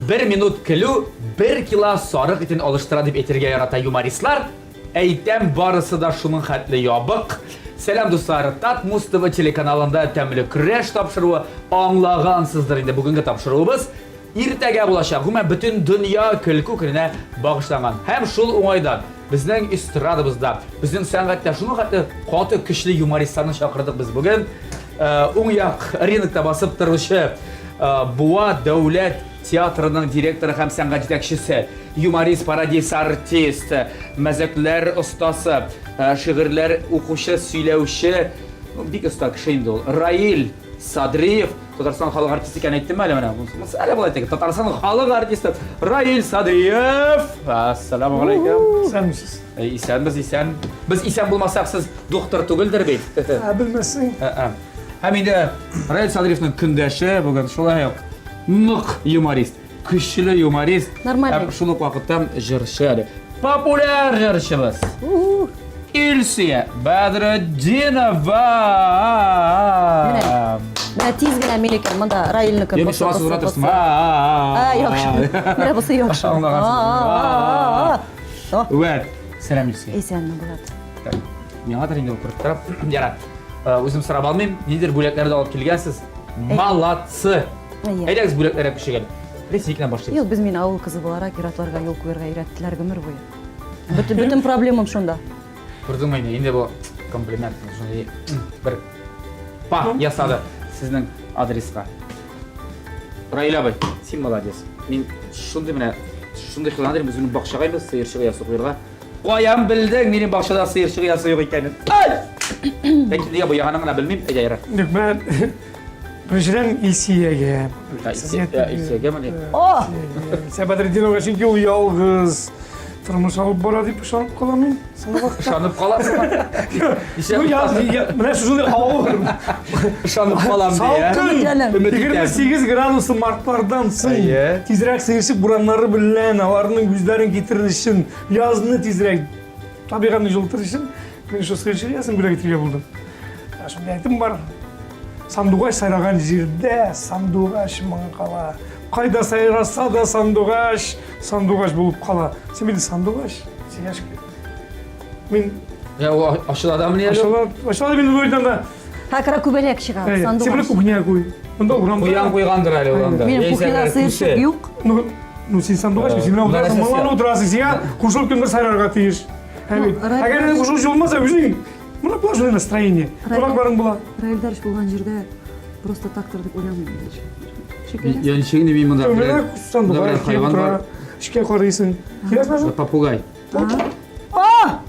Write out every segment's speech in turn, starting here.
Бер минут көлү бер кило сарык итен алыштыра дип әйтергә ярата юмористлар. Әйтәм, барысы да шуның хәтле ябык. Сәлам, дуслар! Татмус ТВ телеканалында Тәмле көрәш тапшыруы аңлагансыздыр инде. Бүгенге тапшыруыбыз иртәгә булачак. Гомумән, бөтен дөнья көлке көненә багышланган. Һәм шул уңайдан безнең эстрадабызда, безнең сәнгатьтә шуның хәтле каты көчле юмористларны чакырдык без бүген. Э, уң як рынокта басып торучы э, Буа дәүләт театрының директоры һәм сәнгать җитәкчесе, юморист, пародист, артист, мәзәкләр остасы, э, шигырьләр укучы, сөйләүче, ну, бик оста кеше инде ул. Раил Садриев, Татарстан халык артисты икәнен әйттем әле менә. Монысы әле болай әйтик. Татарстан халык артисты Раил Садриев. Ассаламу алейкум. Исәнмесез. Исәнбез, исән. Без исән булмасак, сез доктор түгелдер бит. Ә, белмәссең. Ә, Һәм инде Раил Садриевның көндәше бүген шулай ук нык юморист, көчле юморист. Нормальный. Һәм шул ук вакытта җырчы әле. Популяр җырчыбыз. Илсөя Бәдретдинова. Менә. Менә тиз генә минеке, монда Раилнеке. Юк, шуңа сызгыра торсын. А, яхшы. Менә бусы яхшы. Аңлагансыз. Вәт. Сәлам, Илсөя. Исәнме, Булат. Так, Миңадыр инде ул күреп тора. Ярар. Үзем сорап алмыйм. Ниндидер бүләкләр дә алып килгәнсез. Молодцы. Әйдәгез бүләкләргә күчик әле. Әйдә, синекеннән башлыйбыз. Юк, без мин авыл кызы буларак ир-атларга юл куярга өйрәттеләр гомер буе. Бөтен, бөтен проблемам шунда. Күрдеңме инде, инде бу комплимент шундый бер па ясады сезнең адреска. Раил абый, син молодец. Мин шундый менә шундый хыялланыр идем, үземнең бакчага инде сыерчык оясы куярга. Каян белдең минем бакчада сыерчык оясы юк икәнен? Ай! Ләкин нигә бу ягын гына белмим, әйдә ярар. Юк, менә беренчедән Илсиягә. Илсиягә мени? О! Илсия Бәдретдинова, чөнки ул ялгыз тормыш алып бара дип ышанып калам мин. Соңгы вакытта. Ышанып каласың. Ну, я, менә шушындый авыр. Ышанып калам ди, ә? Салкын. Өмет итәм. 28 градуслы мартлардан соң Әйе. тизрәк сыерчык бураннары белән аларның үзләрен китерер өчен, язны тизрәк табигатьне җылытыр өчен мин шул сыерчык оясын бүләк итәргә булдым. Ә Шундый әйтем бар. Сандугач сайраган җирдә сандугач моң кала. Кайда сайраса да сандугач, сандугач булып кала. Син бит сандугач, сиңа Мин Я ул ачыла да мени әле? Ачыла, ачыла мин уйдан да. Хәкра күбәләк чыга, сандугач. Син белән кухняга куй. Монда урамда. Куян куйгандыр әле ул анда. Минем кухняда сыерчык юк. Ну, ну син сандугач, син белән утырасың, моңланып утырасың, сиңа кушылып кемдер сайрарга тиеш. Әгәр дә кушылучы булмаса, үзең менә була шундый настроение. Кунакларың була. Раил Дарыч булган җирдә просто тактыр дип уйламыйм. Я ничек инде мин монда. Менә сандугач хайван бар. Эшкә карыйсың. Киләсеңме? Попугай.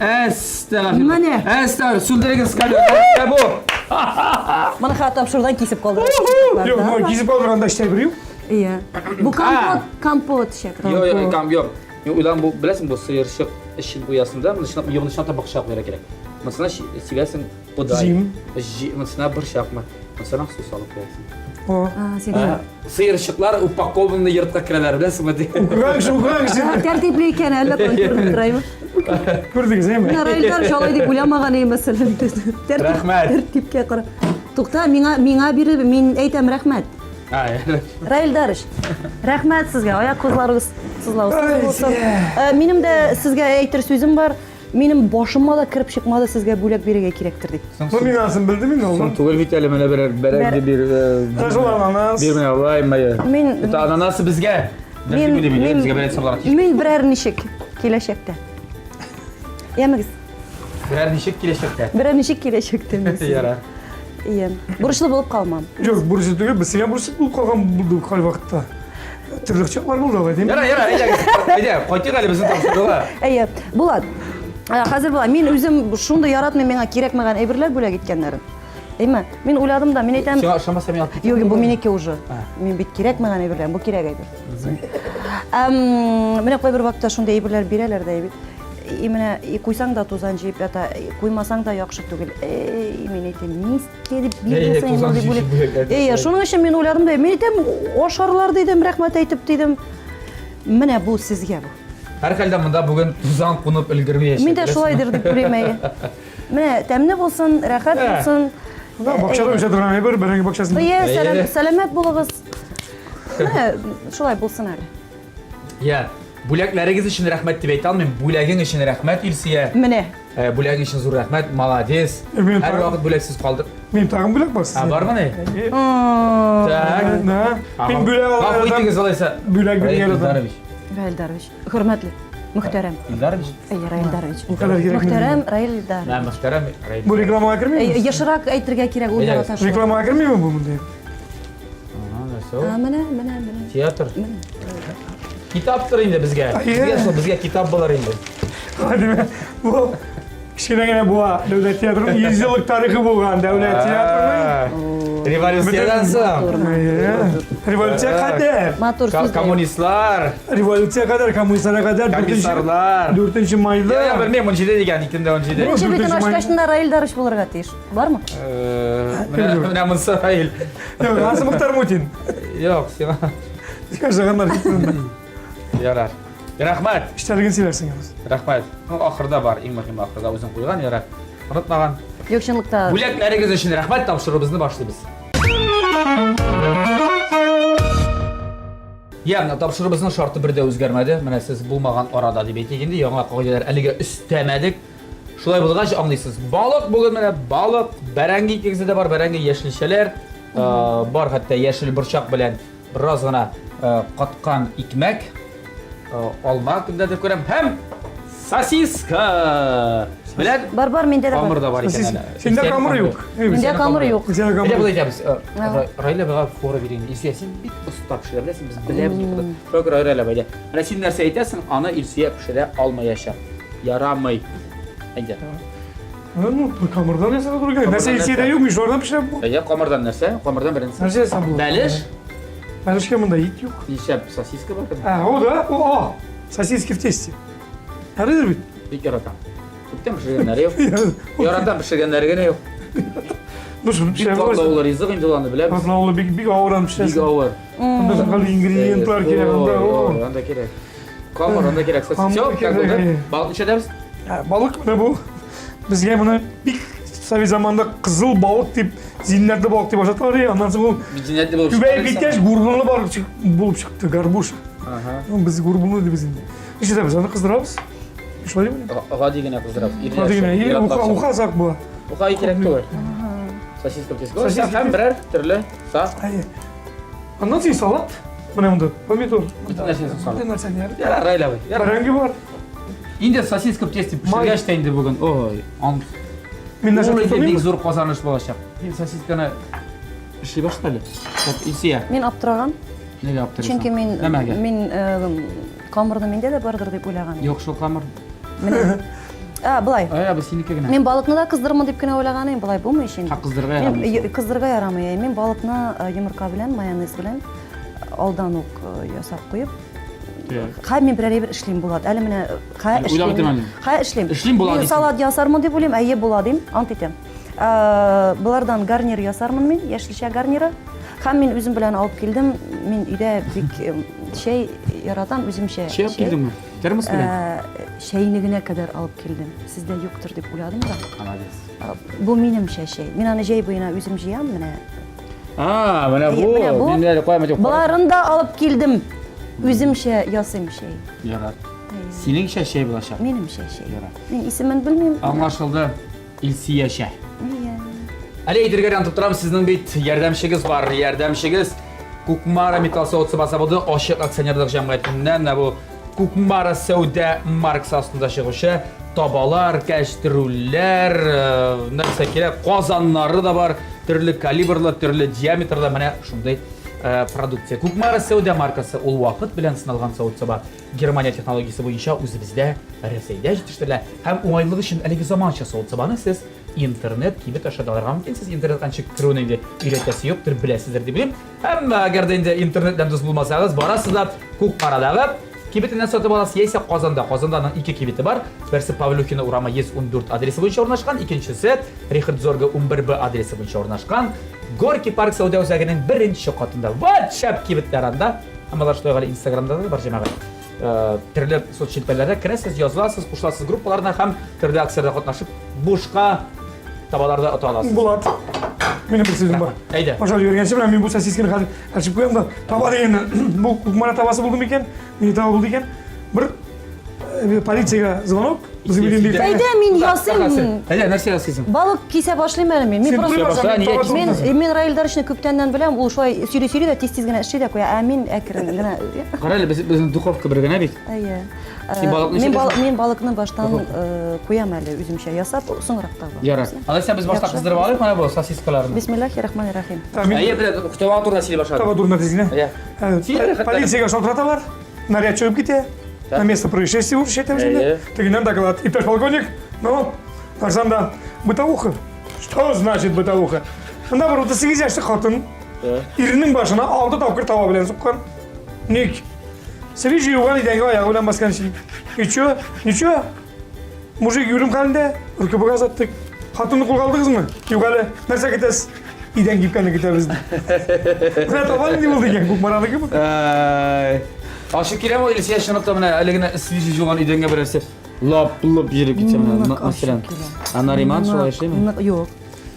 Әстәгъфирулла. Менә. Әстәгъфирулла. Сүндерегез камераны. Нәрсә бу? Моны хәтта шурдан кисеп калдырдык. Юк, моны кисеп калдырганда эштә бер юк. Иә. Бу компот, компот шәп. Юк, юк, кам юк. Мин уйлам бу, беләсең, бу сыерчык эчен оясында, моны чынлап, югын чынлап та бакча куярга кирәк. Монысына сибәсең бодай. Җим. Монысына борчакмы? Монысына су салып куясың. О. А, син. Сыерчыклар упакованный йортка керәләр, беләсеңме? Укыган кеше, укыган кеше. Тәртипле икән, әллә каян күренеп тора име? Күрдегез, әйме? Менә Раил Дарыч алай дип уйламаган иде, мәсәлән. Тәртип, Рәхмәт. Тәртипкә кара. Тукта, миңа миңа биреп, мин әйтәм рәхмәт. Раил Дарыч, рәхмәт сезгә, аяк кызларыгыз сызлаусыз булсын. Э, минем дә сезгә әйтер сүзем бар. Минем башыма да кереп чыкмады сезгә бүләк бирергә кирәктер дип. Ну, мин анысын белдем инде Соң түгел бит әле менә берәр бәрәңге бир. Ә шул ананас. Бир менә алай мая. Мин Это ананасы безгә. Мин мин безгә берәр сабылар тиеш. Мин берәр ничек киләчәктә. Ямегез. Берәр ничек киләчәктә. Берәр ничек киләчәктә мин. Ярар. Ие. Бурычлы булып калмам. Юк, бурычлы түгел, без сиңа бурычлы булып калган булдык кайвакытта. Төрле чаклар булды алай, димме? Ярар, ярар, әйдәгез. Әйдә, кайтыйк әле безнең тапшыруга. Әйе, Булат. Хәзер була. Мин үзем шундый яратмыйм миңа кирәкмәгән әйберләр бүләк иткәннәрен. Әйме? Мин уйладым да, мин әйтәм. Сиңа ошамаса мин алып китәм. Юк, бу минеке уже. Мин бит кирәкмәгән әйберләр, бу кирәк әйбер. Менә кайбер вакытта шундый әйберләр бирәләр дә бит. И менә и куйсаң да тузан җыеп ята, куймасаң да яхшы түгел. Эй, мин әйтәм, нискә дип бирдең син мондый бүләк? Әйе, шуның өчен мин уйладым да, мин әйтәм, ашарлар дидем, рәхмәт әйтеп дидем. Менә бу сезгә бу. Һәрхәлдә монда бүген тузан кунып өлгермәячәк. Мин дә шулайдыр дип уйлыйм, әйе. Менә тәмле булсын, рәхәт булсын. Менә бакчада үсә торган әйбер, бәрәңге бакчасында. Әйе, сәламәт булыгыз. Менә шулай булсын әле. Я, бүләкләрегез өчен рәхмәт дип әйтә алмыйм. Бүләгең өчен рәхмәт, Илсөя. Менә. Э, бүләгең өчен зур рәхмәт, молодец. Э, мин Һәр тагын- вакыт бүләксез калдык. Минем тагын бүләк бар сезгә. А, бармыни? Э, Так. Да. Мин бүләк Гафу алган итегез адам. алайса. Бүләк биргән Раил адам. Илдарович. Раил Илдарович, хөрмәтле, мөхтәрәм. Илдарович? Әйе, Раил Илдарович. Ул кадәр кирәкми. Мөхтәрәм Раил Илдарович. Мә, мөхтәрәм Раил. Бу рекламага Э, кермиме? Ешрак әйтергә кирәк, ул Әйдәгез. ярата шул. Рекламага кермиме бу монда? Ага, нәрсә ул? А, менә, менә, менә. Театр. Менә. Китаптыр инде безгә. Әйе. Безгә шул, безгә китап булыр инде. Димәк, бу кечкенә генә була дәүләт театрының 100 еллык тарихы булган дәүләт театрының. Революциядән соң. Әйе. Революция кадәр. Матур Ка- сүз. Коммунистлар, Революция кадәр, коммунистларга кадәр комиссарлар. 4 майда. Я, я белмим, 17 дигән, икенде 17. Беренче битен Дүртенче май. ачкач Раил Дарыш булырга тиеш. Бармы? Э, Менә менә монысы Раил. Юк, анысы Мухтар Мутин. Юк, сиңа. Яшәгәннәр китсен. Ярар. Рәхмәт. Эчтәлеген сөйләрсең инде. Рәхмәт. Ну, ахырда бар, иң мөһиме ахырда үзең куйган, ярар. Онытмаган. Юк, чынлыкта. Бүләкләрегез өчен рәхмәт, тапшыруыбызны башлыйбыз. Я, менә тапшыруыбызның шарты бер дә үзгәрмәде. Менә сез булмаган арада дип әйтик инде, яңа кагыйдәләр әлегә өстәмәдек. Шулай булгач, аңлыйсыз. Балык бүген менә балык, бәрәңге икегездә дә бар, бәрәңге яшелчәләр, э, бар хәтта яшел борчак белән бераз гына э, каткан икмәк, э, алма көндә дип күрәм һәм сосиска. Белән Бар, бар, миндә дә камыр бар. да бар икән әле. Синдә камыр юк. Миндә камыр юк. Синдә камыр Әйдә юк. болай итәбез. Раилә абыйга фора бирик. Илсөя, син бик оста пешерә беләсең, без беләбез бу кадәр. Шуңа күрә Раилә абый, әйдә. Менә син нәрсә әйтәсең, аны Илсөя пешерә алмаячак. Ярамый. Әйдә. Ну, камырдан ясарга туры килә. Нәрсә Илсөядә юк, мин шулардан пешерәм. Әйдә, камырдан нәрсә? Камырдан беренче. Нәрсә ясап була? Бәлеш? Бәлешкә монда ит юк. Нишләп сосиска бар? А, о да, о, о. Сосиски в тесте. Ярыйдыр бит. Бик яратам. Күптән пешергәннәре юк. Яратам пешергәннәре генә юк. Ну, шуны Бик пешерә катлаулы ризык инде ул аны беләбез. Катлаулы, бик бик авыр аны Бик пешерәсең. авыр. Анда шулкадәр ингредиентлар кирәк анда. Ой, анда кирәк. Камыр анда кирәк. Камыр Все, как кирәк, булды? әйе. Балык ничәдәбез? Ә, Балык менә бу. Безгә моны бик совет заманында кызыл балык дип, зиннәтле балык дип ашаталар иде. Аннан соң ул Зиннәтле булып күбәеп киткәч, гурбунлы балык булып чыкты, горбуша. Ага. Ну, без гурбунлы дибез инде. Нишләтәбез? Аны кыздырабыз. Шулай димени? Гади генә кыздырабыз. Гади генә. Или уха, уха сак була. Уха кирәк түгел. Сосиска в Сосиска. Һәм берәр төрле са. Әйе. Аннан соң салат. Менә монда помидор. Бөтен нәрсәсен салып. Бөтен нәрсәне ярый. Ярар, Раил абый. Ярар. Бәрәңге бар. Инде сосиска в тесте пешергәч тә инде бүген. Ой, ан. Мин нәрсә Ул инде тотмыйм. бик зур казаныш булачак. Син сосисканы эшли башла әле. Так, Илсөя, Мин аптыраган. нигә аптырыйсың? Чөнки мин Нәмәгә? мин э, камырны миндә дә бардыр дип уйлаган. Юк, шул камыр. Менә. А, былай. Ай, абый, синеке генә. Мин балыкны да кыздырмын дип кенә уйлаган идем, былай булмый ич инде. Ха, кыздырырга Мин, ярамый. Кыздырырга ярамый. Мин балыкны э, йомырка белән, майонез белән э, алдан ук э, ясап куеп, Хә мин берәр әйбер эшлим Булат. Әле менә хә Әле уйлап эшлим. бетермәдең. Хә эшлим. Эшлим була Мин дисең. салат ясармын дип уйлыйм, әйе була дим, ант итәм. Э, Болардан гарнир ясармын мин, яшелчә гарниры. Һәм мин үзем белән алып килдем. Мин өйдә бик э, чәй яратам, үземчә. Чәй алып килдеңме? Термос белән? Э, Чәйнегенә кадәр алып килдем. Сездә юктыр дип уйладым да. Молодец. Э, Бу минемчә чәй. Мин аны җәй буена үзем җыям менә. А, менә бу. Менә бу. Мин әле куям дип. Боларын да алып килдем. Үземчә ясыйм чәй. Ярар. Синеңчә чәй булачак. Минемчә чәй. Ярар. Мин исемен белмим. Аңлашылды. Илсөячә. Иә. Әле әйтергә генә онытып торам, сезнең бит ярдәмчегез бар. Ярдәмчегез Кукмара металл савыт-саба заводы ачык акционерлык җәмгыятеннән менә бу Кукмара сәүдә маркасы астында чыгучы табалар, кәчтерүләр, э, нәрсә кирәк, казаннары да бар, төрле калибрлы, төрле диаметрлы менә шундый э, продукция. Кукмара сәүдә маркасы ул вакыт белән сыналган савыт-саба Германия технологиясе буенча үзебездә Рәсәйдә җитештерелә һәм уңайлык өчен әлеге заманча савыт-сабаны сез интернет кибет аша да алырга мөмкинсез. Интернетка ничек керүне инде өйрәтәсе юктыр, беләсездер дип уйлыйм. Һәм әгәр дә инде интернет белән дус булмасагыз, барасыз да Кукмарадагы кибетеннән сатып аласыз, яисә Казанда. Казанда аның ике кибете бар. Берсе Павлюхина урамы 114 адресы буенча урнашкан, икенчесе Рихард Зорге 11Б адресы буенча урнашкан. Горький парк сәүдә үзәгенең беренче катында. Вот шәп кибетләр анда. Һәм алар шулай ук әле Инстаграмда да бар җәмәгать. Э, төрле соцчелтәрләрдә керәсез, языласыз, кушыласыз группаларына һәм төрле акцияләрдә катнашып, бушка табаларда ота аласыз. Булат. Минем бер сүзем бар. Әйдә. Ашап җибәргәнче менә мин бу сосисканы хәзер әрчеп куям да. Таба дигәнне, бу Кукмара табасы булды микән? Ни таба булды икән? Бер э, полициягә звонок. Әйдә, мин ясыйм. Әйдә, нәрсә ясыйсың? Балык кисә башлыйм әле мин. Мин просто башла, нигә мин мин Раил Дарышны күптәннән беләм, ул шулай сөйли-сөйли дә тиз-тиз генә эшли дә куя, ә мин әкрен генә. Кара әле, без безнең духовка бер генә бит. Әйе. Син балыкны Мин ничек мин балыкны баштан э, куям әле үземчә ясап, соңрак таба. Ярар. Алайса без башта Яхшы. кыздырып алыйк менә бу сосискаларны. Бисмиллахи рахмани рахим. Әйе, белә, таба турында сөйли башладым. Таба турында тиз генә. Әйе. Э, Сөйлә, рәхәтләнеп. Полициягә шалтыраталар, наряд чыгып китә. На место происшествия уже әйтәбез инде. Әйе. Тегеннән доклад. Иптәш полковник, ну, нәрсәм да, бытовуха. Что значит бытовуха? Монда бер 38 яшьлек хатын иренең башына 6 тапкыр таба белән суккан. Ник? Свежий юган идәнгә аягы белән баскан өчен. И чё? Ничего? Мужик үлем хәлендә, РКБга озаттык. Хатынны кулга алдыгызмы? Юк әле. Нәрсә көтәсез? Идән кипкәнне көтәбез. Менә таба нинди булды икән, Кукмараныкы бу? Әй. Ачык киләме ул Илсөя чынлап та менә әле генә свежий жуган идәнгә берәрсе лап-лоп йөреп китсә менә, Нык мәсәлән. ачык килә. Ә Нариман шулай эшлиме? Нык, юк.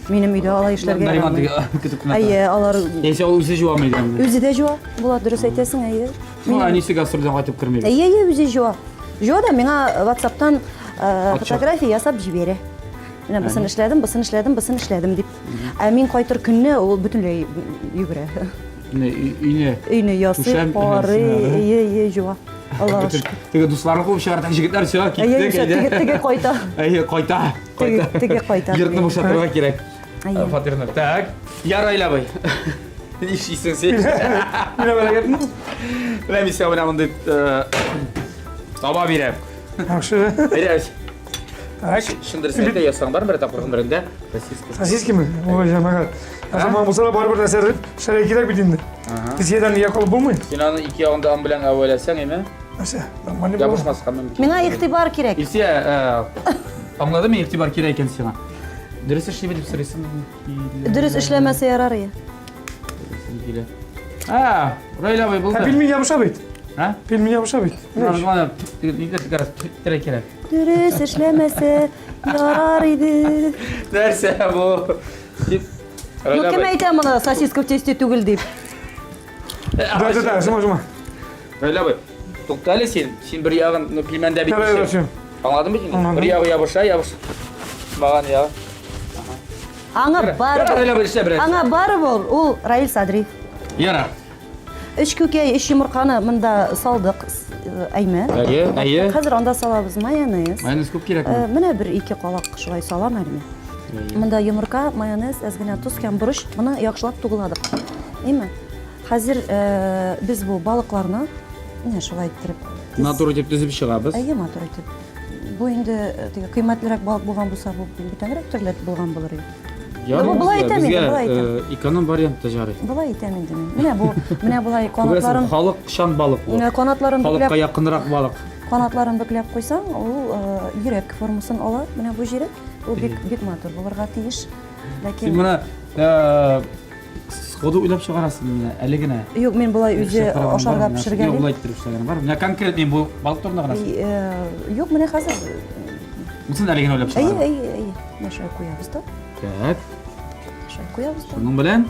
Минем өйдә алай эшләргә Нариман ярамый. теге көтеп кенә тора. Әйе, алар Яисә ул үзе җуамы идәнне? үзе дә җуа. Була, дөрес әйтәсең, әйе. Ну, әнисе гастрольдән кайтып керми. Әйе, әйе, үзе җуа. Җуа да миңа WhatsApp'тан э, фотография ясап җибәрә. Менә бусын эшләдем, бусын эшләдем, бусын эшләдем дип. Ә мин кайтыр көнне ул бөтенләй йөгерә. Өйне. Өйне ясый, карый, әйе, әйе, җуа. Аллага шөкер. Теге дусларын куып чыгарда җегетләр чыга киттек. Әйе, теге теге кайта. Әйе, кайта. Теге теге кайта. Йортны бушатырга кирәк. Фатирны. Так. Ярай, абый. Нишлисең син? Менә бәрәкәтме? Менә мин сиңа менә мондый таба бирәм. Яхшы. Әйдә. Так. Чын дөресен әйтә, ясаң бар бер тапкыр гомереңдә сосиска. Сосискими? Ой, җәмәгать. Ясамаган булса да барыбер нәрсә эшләргә кирәк бит инде. Тизгәдән нигә калып булмый? Син аны ике ягында ам белән әвәләсәң, әйме? Нәрсә? Нормально була. Ябышмаска мөмкин. Миңа игътибар кирәк. Илсөя, аңладым мин игътибар кирәк икән сиңа. Дөрес эшлиме дип сорыйсың? Дөрес эшләмәсә ярар ие. Килә. А, Раил абый булды. Ә пельмень ябыша бит. А? Пельмень ябыша бит. Аны нидер кирәк кирәк. Дөрес эшләмәсә ярар иде. Нәрсә бу? Дип. Ну кем әйтә моны сосиска в тесте түгел дип? Да, да, да, жума, жума. Раил абый, тукта әле син. Син бер ягын, ну, пельмендә бит. Давай, давай, Аңладың бит инде? Бер ягы ябыша, ябышмаган ягы. Аңа барыбер. Аңа барыбер ул Раил Садриев. Ярар. Өч күкәй, өч йомырканы монда салдык, әйме. Әйе, әйе. Хәзер анда салабыз майонез. Майонез күп кирәкме? Менә бер ике калак шулай салам әле мин. Монда йомырка, майонез, әз генә тоз һәм борыч. Моны яхшылап тугыладык. Әйме? Хәзер без бу балыкларны менә шулай иттереп. Матур итеп төзеп чыгабыз. Әйе, матур итеп. Бу инде э, теге кыйммәтлерәк балык булган булса, бу бүтәнрәк төрле булган булыр иде. Ярый, Бу болай итәм инде, болай итәм. Э, эконом вариант та ярый. Болай итәм инде мин. Менә бу, менә болай канатларын халык чан балык бу. Канатларын бөкләп, халыкка якынрак балык. Канатларын бөкләп куйсаң, ул э, йөрәк формасын ала. Менә бу җире. Ул бик бик матур булырга тиеш. Ләкин Син моны Сходу уйлап чыгарасың менә, әле генә. Юк, мин болай үзе ашарга пешергән. Юк, болай иттереп эшләгәнем бар. Менә конкрет мин бу балык турында гына. Э, юк, менә хәзер. Монысын әле генә уйлап чыгардым. Әйе, әйе, әйе. Менә шулай куябыз да. Так. Шулай куябыз да. Шуның белән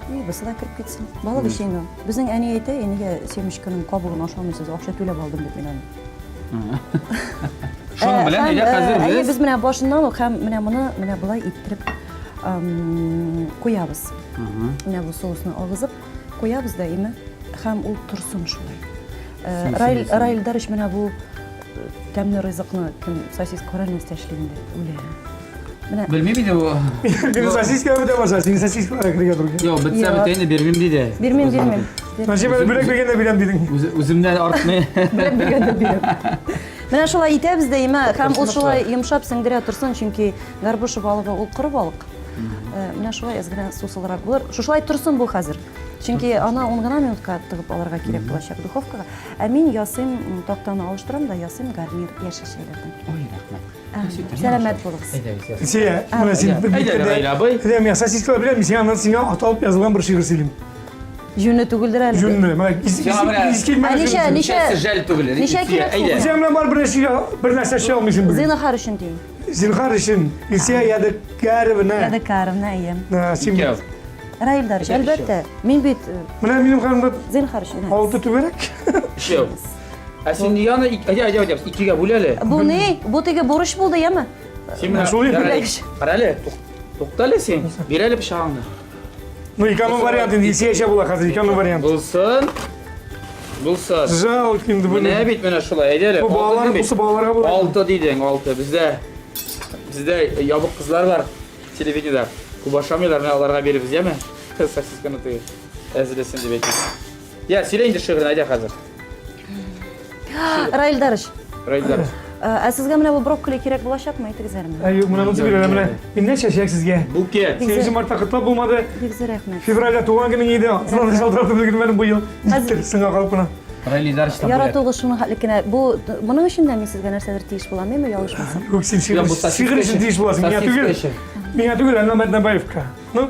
И, бусы да кереп китсен. Балык эше инде. Безнең әни әйтә, нигә семечканың кабыгын ашамыйсыз, акча түләп алдым дип мин аны. Шуның белән әйдә хәзер без. Әйе, без менә башыннан ук һәм менә моны менә болай иттереп куябыз. Менә бу соусны агызып куябыз да име һәм ул торсын шулай. Э, Раил Раил Дарыч менә бу э, тәмле ризыкны кем сосиска карар нәрсә эшли инде үлә. Менә Белмим инде бу. Минем сосиска бетә баша, синең сосискалар керергә туры килә. Юк, бетсә бетә инде бирмим диде. Бирмим, бирмим. Мәҗиб әле бүләк биргәндә бирәм дидең. Үземнән артмый. Бүләк биргәндә бирәм. Менә шулай итәбез дә имә, һәм ул шулай йомшап сеңдерә торсын, чөнки Горбуша балыгы ул коры балык. Э, менә шулай әз генә сусылрак булыр. Шушылай торсын бу хәзер. Чөнки аны 10 гына минутка тыгып алырга кирәк булачак духовкага. Ә мин ясыйм, тактаны алыштырам да ясыйм гарнир яшелчәләрдән. Ой, рәхмәт. Сәламәт булыгыз. Сия, менә син бер Әйдә, Раил абый. Әйдә, мин сосискалар беләм, мин сиңа аннан сиңа аталып язылган бер шигырь сөйлим. Җүнле түгелдер әле. Җүнле. Менә ис, Сиңа менә- ис килмәгән. Ә ничә, ничә? Ничәсе жәл түгел. Ничә кирәк Әйдә. Илсөя белән бар бер нәрсә бер нәрсә эшли алмыйсың бүген. Зинһар өчен дим. Зинһар өчен Илсөя Ядыкәровна. Ядыкәровна, әйе. Ә, Син Икәү. Раил Дарыч, Әйдә, әлбәттә. Мин бит э, Менә минем карамда зинһар өчен. һә. алты түгәрәк. Өчәү. Ә син нигә аны ик- әйдә, әйдә, әйдә, икегә бүл әле. Бу ни? Бу теге бурыч булды, яме? Син менә Шул инде. Кара әле, Кара әле, тукта әле син. Бир әле пычагыңны. Ну, эконом вариант инде Илсөячә була хәзер, эконом вариант. Булсын. Булсын. Жалко инде Менә буны. бит менә шулай, әйдә әле. Бу балалар, бусы балаларга була. Алты дидең, алты. Бездә бездә ябык кызлар бар телевидениедә. Күп ашамыйлар, менә аларга биребез, яме? Сосисканы теге әзерләсен дип әйтик. Я, сөйлә инде шигырен, әйдә хәзер. Раил Дарыч, Раил Дарыч. ә сезгә менә бу брокколи кирәк булачакмы? Әйтегез әле миңа. Әй, юк, менә монысы бирәләр, менә. Миннән чәчәк сезгә. Букет. 8 мартта котлап булмады. Бик зур рәхмәт. Февральдә туган көнең иде. Сыннан шалтыратып өлгермәдем бу ел. Никтер сыңа калып кына. Раил Дарычтан бүләк. Яратуыгыз шуның хәтле кенә. Бу моның өчен дә мин сезгә нәрсәдер тиеш булам, әйме, ялгышмасам? Юк, син шигырь Юк, бу сосиска шигырь өчен өчен. тиеш буласың. Миңа Сосиска түгел. өчен. Миңа түгел, Әннә Мәднәбаевка. Ну,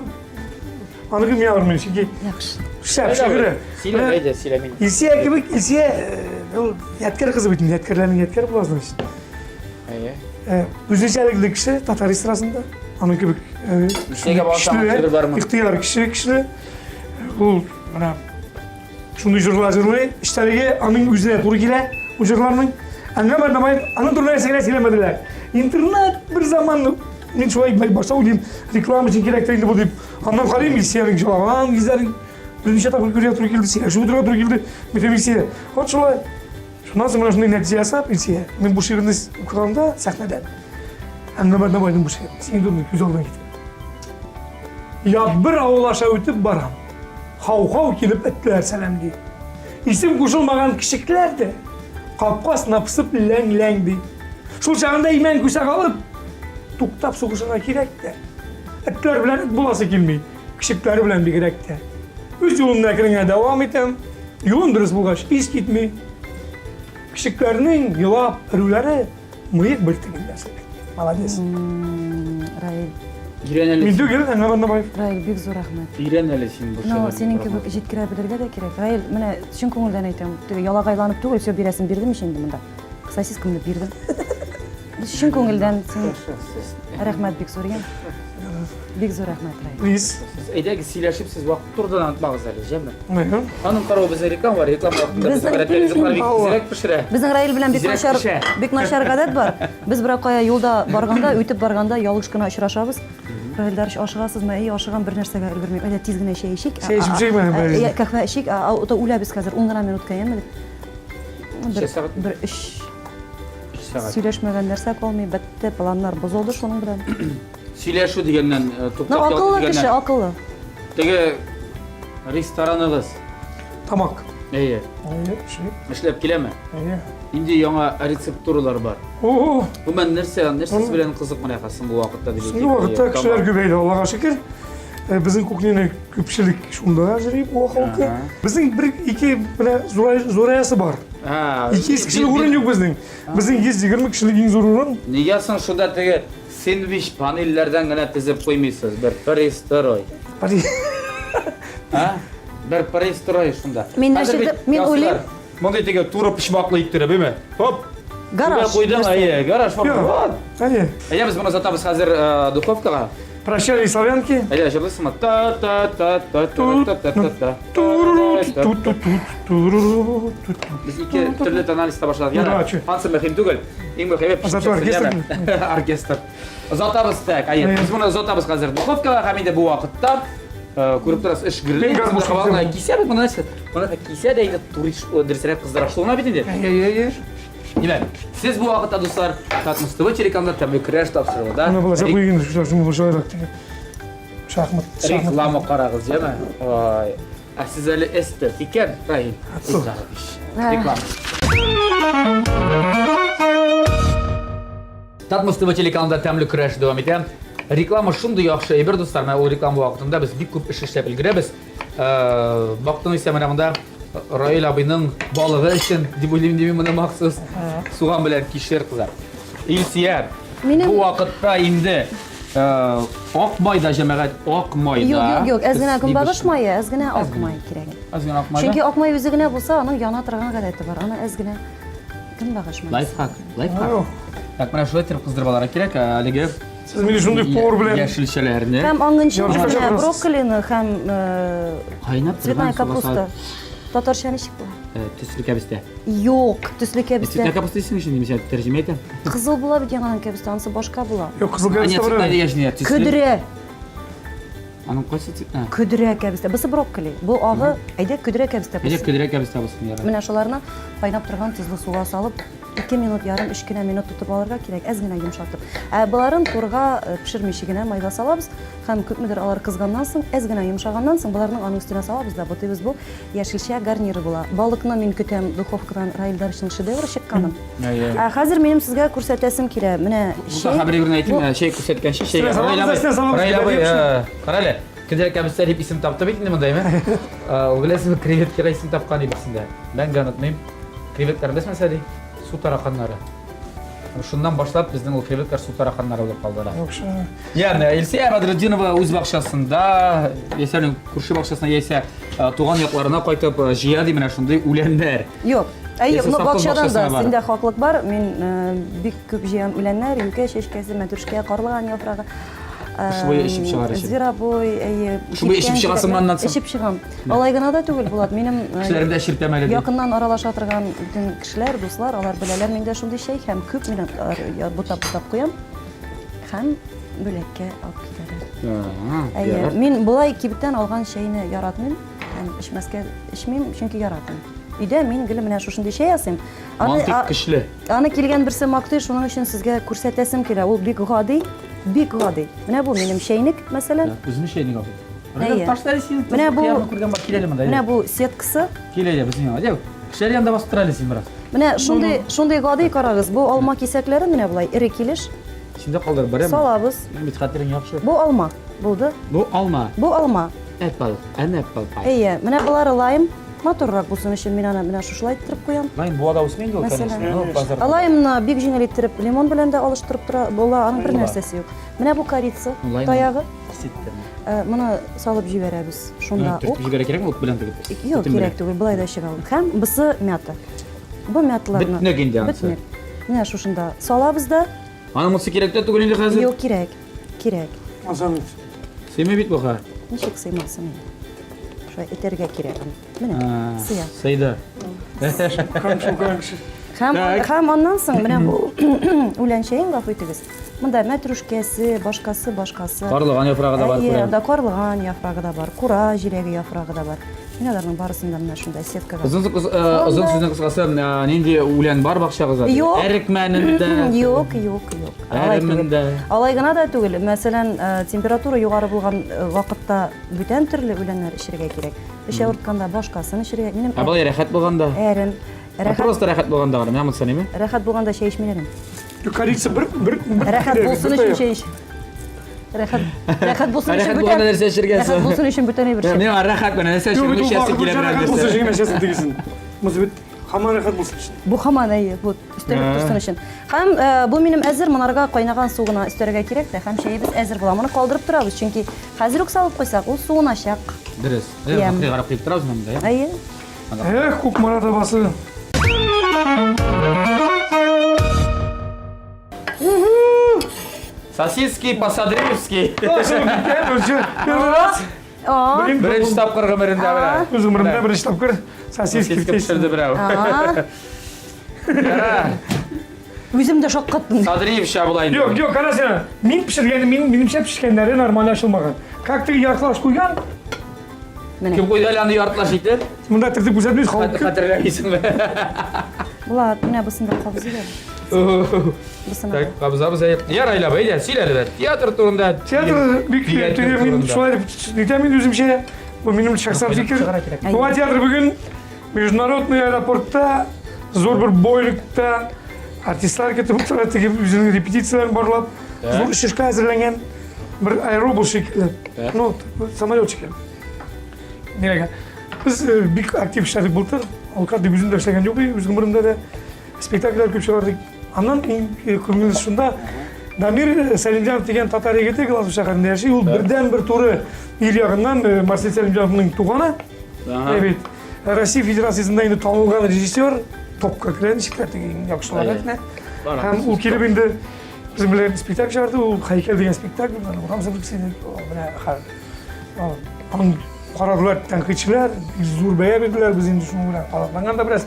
аныкы миңа бармый, чөнки Яхшы. шәп шигыре. Сөйлә, Менә әйдә, сөйлә мин. Илсөя кебек, Илсөя, э, ул ядкәр кызы бит инде, ядкәрләрнең ядкәре була, значит. Әйе. Э, Үзенчәлекле кеше татар эстрадасында. Аның кебек э, Илсөягә багышланган көчле, шигырь бармы? Ихтыяр кеше көчле. Ул менә шундый җырлар җырлый, эчтәлеге аның үзенә туры килә, бу җырларның. Әңгәмә Бардамаев аның турында нәрсә генә сөйләмәделәр. Интернет бер заман мин шулай башта уйлыйм, реклама өчен кирәктер инде бу дип. Аннан карыйм, Илсөянең җылаган йөзләрен берничә тапкыр күрергә туры килде, сөйләшеп утырырга туры килде. Мин Илсөя, вот шулай. Шуннан соң менә шундый нәтиҗә ясап, Илсөя, мин бу шигырьне укыганда сәхнәдән Әңгәмә Бардамаевның бу шигырен синең турында күз алдына китерәм. Ят бер авыл аша үтеп барам. Хау-хау килеп этләр сәламли. Исем кушылмаган кешекләр дә капкасына пысып ләң-ләң ди. Шул чагында имән күсәк алып, туктап сугышырга кирәк тә. Этләр белән эт буласы килми, кешекләр белән бигрәк тә. Үз юлымны әкрен генә дәвам итәм. Юлым дөрес булгач, ис китми. Кешекләрнең елап өрүләре мыек бөртегендә селкетми. Молодец. Раил. Өйрән әле. Мин түгел, Әнвәр Бандабаев. Раил, бик зур рәхмәт. Өйрән әле син бу Ну, синең кебек җиткерә белергә дә кирәк. Раил, менә чын күңелдән әйтәм, теге ялагайланып түгел, все бирәсен бирдем ич инде монда. Сосискамны бирдем. Чын күңелдән син рәхмәт бик зур, я. Бик зур рәхмәт, Раил. Плиз. Сез әйдәгез сөйләшеп, сез вакыт турыдан онытмагыз әле, җәме. Әйе. Аның каравы безнең реклама бар, реклама вакытында Безнең- безнең ризыклар бик Алла. тизрәк пешерә. Безнең Раил белән бик Тизрәк начар, пешә. бик начар гадәт бар. Без берәр кая юлда барганда, үтеп барганда ялгыш кына очрашабыз. Раил Дарыч, ашыгасызмы? Әй, ашыгам, бер нәрсәгә өлгермим. Әйдә, тиз генә чәй эчик. Чәй эчеп чәйме, А, а, бәлки? я, Каһвә эчик, а, а, то үләбез хәзер, ун гына минутка, яме дип. Бер, Ничә сәгать? бер өч Өч сәгать. сөйләшмәгән нәрсә калмый, бетте, планнар бозылды шуның белән. Сөйләшү дигәннән, э, Ну, туктап ял акыллы кеше, дигәннән. акыллы. Теге рестораныгыз, Тамак. әйе, Әйе, ши. эшләп киләме? Әйе. Нинди яңа рецептуралар бар? О, Гомумән нәрсә, нәрсәсе белән кызык менә хәзер соңгы вакытта дип соңгы вакытта кешеләр күбәйде, Аллага шөкер. Э, Безнең кухняны күпчелек шунда йөри бу халкы. Ага. Безнең бер ике менә зурай- зураясы бар. 200 кешелек урын юк безнең. Безнең 120 кешелек иң зур урын. Нигә соң шунда теге сэндвич панельләрдән генә тезеп куймыйсыз? Бер пристрой. А? Бер пристрой шунда. Мин Хәзер нәрсә бит мин ясыйлар. уйлыйм. Мондый теге туры почмаклы иттереп, әйме? Хоп. Гараж. Түбә куйдың, әйе, гараж. Юк. Вот. Әйе. Әйдә без моны озатабыз хәзер э, духовкага. Прощали славянки. Әйдә, җырлыйсыңмы? Та та та та та та та та та. Туруру, ту-ту-ту, туруру, ту-ту. Без ике төрле тональностьта башладык. Ну, Яна, да, чё. ансы мөһим түгел. Иң мөһиме Зато оркестр. Оркестр. Озатабыз так. Әйе, без моны озатабыз хәзер духовкага һәм инде бу вакытта э, күреп торасыз, эш гөрли. Мин гармушка Моны кисәм. кисәбез, моны нәрсә? Моны кисә дә инде туриш дөресрәк кыздыра шулына бит инде. Әйе, әйе, әйе. Димәк, сез бу вакытта, дуслар, Татмус ТВ телеканалында тәмле көрәш тапшыруында Менә булачак уен, шуны булачак. Шахмат, шахмат. реклама карагыз, яме? Ой. Ә сез әле эстет икән, Раил. Исакович. Реклама. Татмус ТВ телеканалында тәмле көрәш дәвам итә. Реклама шундый яхшы әйбер, дуслар. Менә ул реклама вакытында без бик күп эш эшләп өлгерәбез. Э, Бактың исә менә монда Раил абыйның балыгы өчен дип уйлыйм димим моны махсус. Суган белән кишер кызар. Илсөяр, Минем- бу вакытта инде Ак майда, җәмәгать, ак майда. Юк, юк, юк, әз генә көнбагыш мае, әз генә ак май кирәк. Әз генә ак май. Чөнки ак май үзе генә булса, аның яна торган гадәте бар. Аны әз генә көнбагыш мае. Лайфхак, лайфхак. Так, менә шулай итеп кыздырып алырга кирәк, әлеге Сез мине шундый повар белән яшелчәләрне. Һәм аңынчы менә брокколины һәм кайнап цветная капуста. Татарча ничек була? Төсле кәбестә. Юк, төсле кәбестә. Цветная капуста дисең өчен, мин тәрҗемә итәм. Кызыл була бит яңадан кәбестә, анысы башка була. Юк, кызыл кәбестә бар. Нет, цветная дигәч, Көдрә. Аның кайсы цветная? Көдрә кәбестә. Бусы брокколи. Бу агы, әйдә көдрә кәбестә булсын. Әйдә көдрә кәбестә булсын, ярар. Менә шуларны кайнап торган тозлы суга салып, 2 минут ярым, 3 кенә минут тотып алырга кирәк, әз генә йомшартып. Ә боларын турга пешермичә генә майга салабыз һәм күпмедер алар кызганнан соң, әз генә йомшаганнан соң, боларның аның өстенә салабыз да бутыйбыз. Бу яшелчә гарниры була. Балыкны мин көтәм духовкадан Раил Дарышның шедевры чыкканын. Ә хәзер минем сезгә күрсәтәсем килә. Менә чәй. Хәбәр биргән әйтим, чәй күрсәткәнче чәй. Раил абый, кара әле. Кендер кәбестә дип исем тапты бит инде монда, әйме? Ул беләсезме, креветкага исем тапкан иде берсендә. Мәңге онытмыйм. Креветкалар беләсезме нәрсә ди? Су тараканнары. Шуннан башлап безнең ул креветкалар су тараканнары булып калдылар. Ягъни Илсөя Бәдретдинова үз бакчасында, яисә аның күрше бакчасына, яисә туган якларына кайтып җыя ди менә шундый үләннәр. Юк. Әйе, но бакчадан да синдә хаклык бар. Мин бик күп җыям үләннәр, юкә чәчкәсе, мәтрүшкә, карлыган яфрагы. Шубай эчеп чыгар өчен. Зверобой, әйе. Шубай эчеп чыгасыңмы аннан соң? Эчеп чыгам. Алай гына да түгел, Булат. Минем кешеләрне дә эчертәм әле. Якыннан аралаша торган бөтен кешеләр, дуслар, алар беләләр, миндә шундый чәй һәм күп мин бутап-бутап куям. Һәм бүләккә алып китәләр. Әйе, мин болай кибеттән алган чәйне яратмыйм һәм эчмәскә эчмим, чөнки яратмыйм. Өйдә мин гел менә шушындый чәй ясыйм. Мантыйк көчле. Аны килгән берсе мактый, шуның өчен сезгә күрсәтәсем килә. Ул бик гади, бик гади. Менә бу минем чәйнек, мәсәлән. Үзенең чәйнеге бу. Әйе. Ташлар син. Менә бу күргән бар, кил әле монда. Менә бу сеткасы. Кил әле безнең янга. Кешеләр янында басып тор әле син бераз. Менә шундый, шундый гади карагыз. Бу алма кисәкләрен менә болай эре килеш. Синдә калдырып барам. Салабыз. Бит хәтерең яхшы. Бу алма булды. Бу алма. Бу алма. Apple, an apple pie. Әйе, менә болары лайм. Матуррак булсын өчен мин аны менә шушылай иттереп куям. Лайм буада үсми инде ул, конечно. Ну, базарда. Лаймны бик җиңел иттереп лимон белән дә алыштырып тора була, аның бер нәрсәсе юк. Менә бу корица таягы. Э, моны салып җибәрәбез шунда ук. Төртеп җибәрә кирәкме ут белән тегеп? Юк, кирәк түгел, болай да чыга ул. Һәм бусы мята. Бу мяталарны. Бөтнек инде анысы. Бөтнек. Менә шушында салабыз да. Аның монысы кирәк тә түгел инде хәзер. Юк, кирәк. Кирәк. Азан ит. Сыймый бит бу ха. Ничек сыймасын инде? Шулай итәргә кирәк аны. Менә, сыя. Сыйды. Һәм, һәм аннан соң менә бу үлән чәен гафу итегез. Монда мәтрүшкәсе, башкасы, башкасы. Карлыган яфрагы да бар күрәм. Әйе, карлыган яфрагы да бар, кура җиләге яфрагы да бар. Менә аларның барысын да менә шунда сеткага. Озын озын сүзнең кыскасы, нинди үлән бар бакчагызда? Юк. Әрекмәнендә. Юк, юк, юк. Әремендә. Алай гына да түгел. Мәсәлән, температура югары булган вакытта бүтән төрле үләннәр эчәргә кирәк. Эч авыртканда башкасын эчәргә. Минем Ә болай рәхәт булганда? Әрем. Рәхәт. Просто рәхәт булганда гына, менә монысы неме? Рәхәт булганда чәй эчмиләр инде. Корица бер бер Рәхәт булсын өчен чәй эч. Рәхәт, рәхәт булсын өчен Рәхәт булганда нәрсә эчәргә Рәхәт булсын өчен бүтән әйбер эчәм. Миңа рәхәт менә нәрсә эчәргә эчәсе килә берәр Рәхәт булсын өчен эчәсең дигесен. Монысы бит һаман рәхәт булсын өчен. Бу һаман әйе, бу өстәлеп торсын өчен. Һәм бу минем әзер, монарга кайнаган су гына өстәргә кирәк тә, һәм чәебез әзер була. Моны калдырып торабыз, чөнки хәзер үк салып куйсак, ул суыначак. Дөрес. Әйе, карап куеп торабыз монда, әйе. Эх, Кукмара табасы. Сосиски по-садриевски. Беренче тапкыр гомерендә берәү. Үз гомеремдә беренче тапкыр сосиски пешерде берәү. Үзем дә шаккаттым. Садриевча була инде. Юк, юк, кара син. Мин пешергәне, мин минемчә пешкәннәре нормаль ачылмаган. Как ты яртылаш куйган? Кем куйды әле аны яртылаш итеп? Монда тертеп күрсәтмибез, халык. Хәтерләмисеңме? Булат, менә бусын да кабызыйк әле. Бусына. Так, кабызабыз әйе. Ярай, Ләбә, әйдә, сөйлә әле. Театр турында. Театр бик мин шулай дип әйтәм инде үземчә. Бу минем шәхсән фикер. Буа театры бүген международный аэропортта зур бер бойлыкта артистлар көтеп утыра, теге үзенең репетицияләрен барлап, зур очышка әзерләнгән бер аэробус шикелле. Ну, самолет шикелле. Нигә? Без бик актив эшләдек былтыр. Алка дип үзем дә эшләгән юк, үз гомеремдә дә. Спектакльләр күп чыгардык. Аннан иң күңеллесе шунда, Дамир Сәлимҗанов дигән татар егете Глазов шәһәрендә яши. Ул бердән-бер туры ил ягыннан Марсель Сәлимҗановның туганы. Ага. Бит. Россия Федерациясендә инде танылган режиссер, топка керә ничекләр теге иң яхшылар рәтенә. Һәм ул килеп инде безнең белән спектакль чыгарды, ул Һәйкәл дигән спектакль, аны урам сәбәпчесе, менә аның карадылар тәнкыйтьчеләр, зур бәя бирделәр, без инде шуның белән канатланган да бераз.